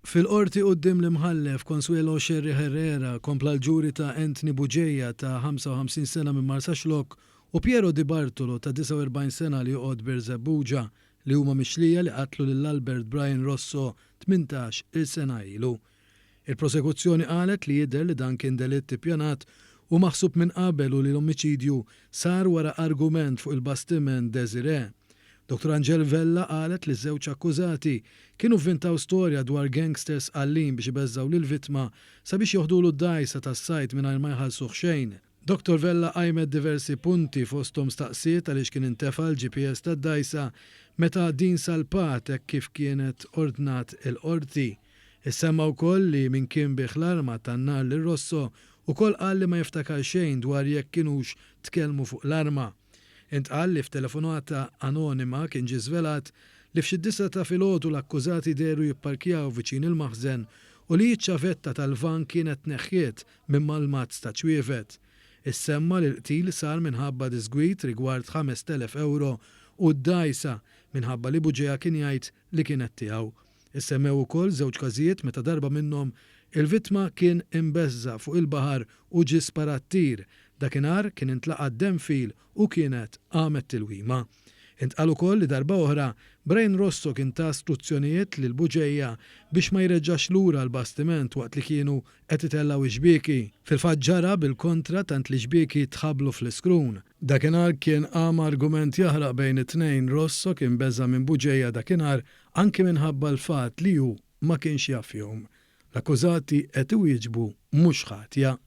Fil-Qorti quddiem l-Imħallef Consuelo Scerri Herrera kompla l-ġuri ta' Anthony Bugeja ta' 55 sena minn Marsaxlokk u Piero Di Bartolo ta' 49 sena li joqgħod Birżebbuġa li huma mixlija li qatlu lil Albert Brian Rosso 18 il sena ilu. Il-prosekuzzjoni qalet li jidher li dan kien delitt ippjanat u maħsub minn qabel u li l-omiċidju sar wara argument fuq il-bastiment Desiree. Dottor Angel Vella qalet li ż-żewġ akkużati kienu vvintaw storja dwar gangsters Sqallin biex ibeżżgħu lill-vittma sabiex joħdulu d-dgħajsa tas-sajd mingħajr ma jħallsuh xejn. Dottor Vella qajmet diversi punti fosthom staqsiet għaliex kien intefa' l-GPS tad-dgħajsa meta din salpat hekk kif kienet ordnat il-Qorti. Issemma wkoll li min kien biegħ l-arma tan-nar lil Rosso ukoll qal li ma jiftakar xejn dwar jekk kinux tkellmu fuq l-arma. Intqal li f'telefonata anonima kien ġie żvelat li f'xi d-disgħa ta' filgħodu l-akkużati dehru jipparkjaw viċin il-maħżen u li ċ-ċavetta tal-vann kienet tneħħiet minn mal-mazz ta' ċwievet. Issemma li l-qtil sar minħabba diżgwid rigward 5,000 ewro u d-dgħajsa minħabba li Bugeja kien jgħid li kienet tiegħu. Issemmew ukoll żewġ każijiet meta darba minnhom il-vittma kien imbeżża' fuq il-baħar u ġie sparat tir. Dakinhar kien intlaqat denfil u kienet qamet tilwima. Intqal ukoll li darba oħra Brian Rosso kien ta struzzjonijiet lil Bugeja biex ma jreġġax lura l-bastiment waqt li kienu qed itellgħu x-xbieki. Fil-fatt ġara bil-kontra tant li x-xbieki tħabblu fl-iskrun. Dakinhar kien qam argument jaħraq bejn it-tnejn, Rosso kien beża' minn Bugeja dakinhar anki minħabba l-fatt li hu ma kienx jaf jgħum. L-akkużati qed iwieġbu mhux ħatja.